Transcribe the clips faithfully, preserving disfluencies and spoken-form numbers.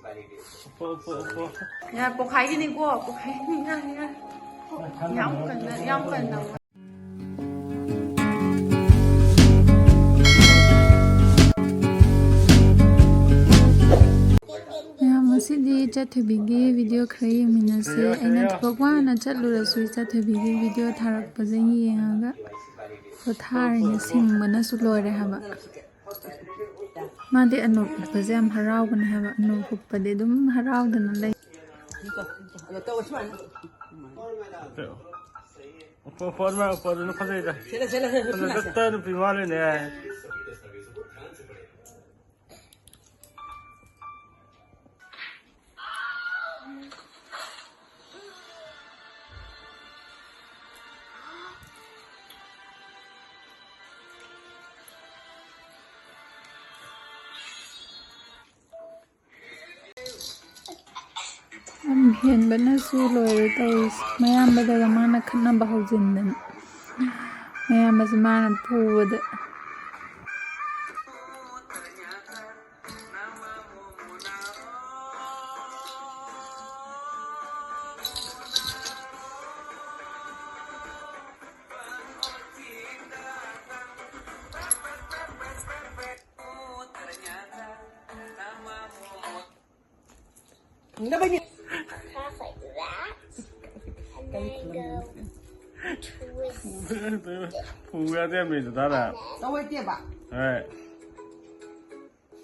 ꯎꯞꯄꯣ, ꯎꯞꯄꯣ, ꯎꯞꯄꯣ꯫ ꯌꯥ, ꯄꯣꯛꯈꯥꯏꯒꯤꯅꯤꯀꯣ, ꯄꯣꯛꯈꯥꯏꯒꯤꯅꯤ, ꯌꯥ, ꯌꯥ꯫ ꯌꯥꯝ ꯀꯟꯅ, ꯌꯥꯝ ꯀꯟꯅ꯫ ꯃꯌꯥꯝ, ꯉꯁꯤꯗꯤ ꯏꯆꯥ ꯊꯣꯏꯕꯤꯒꯤ video ꯈꯔ ꯌꯦꯡꯃꯤꯟꯅꯁꯦ꯫ ꯑꯩꯅ ꯊꯕꯛ ꯋꯥꯅ ꯆꯠꯂꯨꯔꯁꯨ ꯏꯆꯥ ꯊꯣꯏꯕꯤꯒꯤ video ꯊꯥꯔꯛꯄꯁꯦ ꯌꯦꯡꯉꯒ ꯄꯣꯊꯥꯔꯤꯅꯦ꯫ ꯁꯤꯡꯕꯅꯁꯨ ꯂꯣꯏꯔꯦ ꯍꯥꯏꯕ꯫ ꯃꯥꯗꯤ ꯑꯅꯣꯛ ꯎꯞꯄꯁꯦ ꯌꯥꯝ ꯍꯔꯥꯎꯕꯅꯦ ꯍꯥꯏꯕ꯫ ꯑꯅꯣꯛ ꯎꯞꯄꯗꯤ ꯑꯗꯨꯝ ꯍꯔꯥꯎꯗꯅ ꯂꯩ꯫ ꯎꯞꯄꯣ, ꯎꯞꯄꯣ, ꯑꯗꯨꯃꯥꯏꯅ ꯎꯞꯄꯣ, ꯑꯗꯨꯅ ꯐꯖꯩꯗ꯫ ꯁꯦꯠꯂꯦ, ꯁꯦꯠꯂꯦ, ꯁꯦꯠꯂꯦ, ꯁꯦꯠꯂꯦ꯫ ꯐꯖꯒꯠꯇ ꯅꯨꯄꯤ ꯃꯥꯜꯂꯤꯅꯦ꯫ ꯌꯥꯝ ꯍꯦꯟꯕꯅꯁꯨ ꯂꯣꯏꯔꯦ ꯇꯧꯔꯤꯁꯦ꯫ ꯃꯌꯥꯝꯕꯗꯒ ꯃꯥꯅ ꯈꯠꯅꯕ ꯍꯧꯖꯤꯟꯗꯅ꯫ ꯃꯌꯥꯝꯕꯁꯦ ꯃꯥꯅ ꯐꯨꯕꯗ꯫ Pass like that. And then go twist. ꯐꯨꯕ ꯌꯥꯗꯦ ꯍꯥꯏꯕꯅꯤꯗ, ꯇꯥꯗ꯫ ꯇꯧꯍꯩꯗꯦꯕ꯫ ꯍꯣꯏ꯫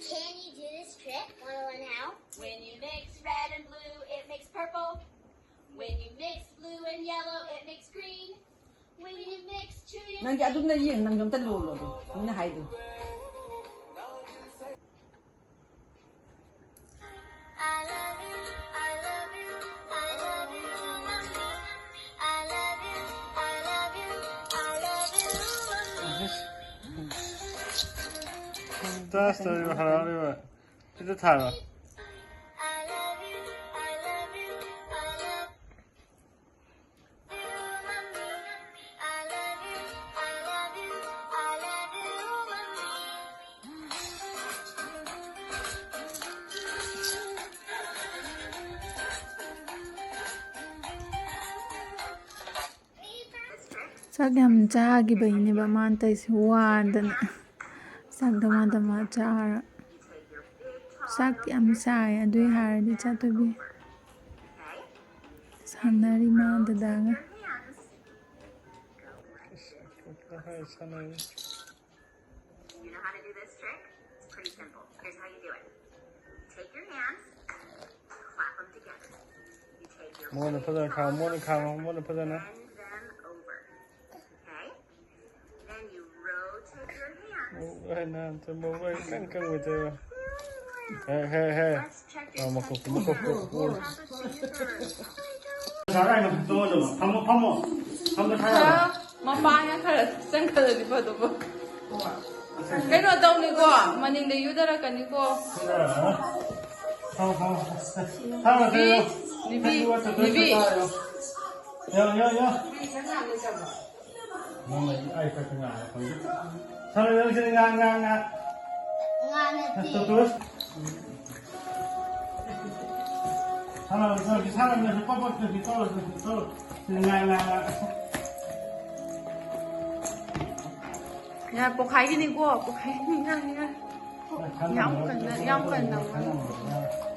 Can you do this trick? Wanna learn how? When you mix red and blue, it makes purple. When you mix blue and yellow, it makes green. When you mix two, you ꯅꯪꯗꯤ ꯑꯗꯨꯝꯅ ꯌꯦꯡ, ꯅꯪꯁꯨ ꯑꯝꯇ ꯂꯣꯜꯂꯣ ꯑꯗꯨ ꯃꯤꯅ ꯍꯥꯏꯗꯣ꯫ Charge ꯇꯧꯔꯤꯕ ꯍꯔꯥꯎꯔꯤꯕ꯫ ꯁꯤꯗ ꯊꯥꯔꯣ꯫ ꯆꯥꯛ ꯌꯥꯝ ꯆꯥꯈꯤꯕꯩꯅꯦꯕ ꯃꯥꯅ ꯇꯧꯔꯤꯁꯦ, ꯋꯥꯗꯅ꯫ ꯆꯥꯛ ꯗꯃꯥ ꯗꯃꯥ ꯆꯥꯔ꯫ ꯆꯥꯛ ꯌꯥꯝ ꯆꯥꯏ, ꯑꯗꯨꯏ ꯍꯥꯏꯔꯗꯤ ꯆꯥꯇꯣꯕꯤ꯫ ꯁꯥꯟꯅꯔꯤ ꯃꯥ ꯗꯗꯥꯒ꯫ You know how to do this trick? It's pretty simple. Here's how you do it. Take your hands, clap them together. You take your ꯃꯉꯣꯟꯗ ꯐꯖꯅ ꯈꯥꯡꯉꯣ, ꯃꯉꯣꯟꯗ ꯈꯥꯡꯉꯣ, ꯃꯉꯣꯟꯗ ꯐꯖꯅ꯫ Bend them over. Okay? Then you rotate your hands. ꯃꯕꯨꯛ ꯂꯣꯏ ꯅꯥꯟ, ꯃꯕꯨꯛ ꯂꯣꯏ ꯀꯪ ꯀꯪꯕ ꯇꯧꯋꯦ꯫ ꯍꯦ, ꯍꯦ, ꯍꯦ꯫ Let's check ꯑ, your ꯃꯀꯣꯛ, ꯃꯀꯣꯛ, ꯃꯀꯣꯛ, ꯃꯀꯣꯛ꯫ temperature first. ꯁꯥꯔꯥꯏꯅ ꯐꯝꯃꯣ, ꯐꯝꯃꯣ, ꯐꯝꯃꯣ꯫ ꯐꯝꯃꯣ, ꯁꯥꯔꯥꯏꯅ꯫ ꯈꯔ ꯃꯄꯥꯟꯒ ꯈꯔ ꯆꯪꯈꯠꯂꯗꯤ ꯐꯗꯧꯕ꯫ ꯀꯩꯅꯣ ꯇꯧꯅꯤꯀꯣ, ꯃꯅꯤꯡꯗ ꯌꯨꯗꯔꯛꯀꯅꯤꯀꯣ꯫ ꯐꯝꯃꯣ, ꯐꯝꯃꯣ꯫ ꯁꯥꯔꯥ, ꯕꯤ, ꯕꯤ, ꯕꯤ, ꯕꯤ꯫ ꯌꯣ, ꯌꯣ, ꯌꯣ꯫ ꯅꯪꯅ ꯑꯩ ꯈꯛꯇ ꯉꯥꯏꯔꯦ ꯍꯧꯖꯤꯛ꯫ ꯁꯥꯔꯥ, ꯅꯪꯁꯤꯗꯤ ꯉꯥ, ꯉꯥ, ꯉꯥ꯫ ꯉꯥ ꯅꯠꯇꯦ꯫ ꯇꯣꯇꯣꯁ꯫ ꯁꯥꯟꯅꯕ ꯇꯧꯔꯁꯤ, ꯁꯥꯟꯅꯕ ꯇꯧꯔꯁꯤ, ꯄꯞ ꯄꯞ ꯇꯧꯔꯁꯤ, ꯇꯧꯔꯁꯤ, ꯇꯧꯔꯁꯤ꯫ ꯁꯤ ꯉꯥꯏ, ꯉꯥꯏ, ꯉꯥꯏ꯫ ꯌꯥ, ꯄꯣꯛꯈꯥꯏꯒꯤꯅꯤꯀꯣ, ꯄꯣꯛꯈꯥꯏꯒꯤꯅꯤ, ꯉꯥꯏ, ꯉꯥꯏ꯫ ꯌꯥꯝ ꯀꯟꯅ, ꯌꯥꯝ ꯀꯟꯅ꯫ ꯁꯥꯟꯅꯕ꯫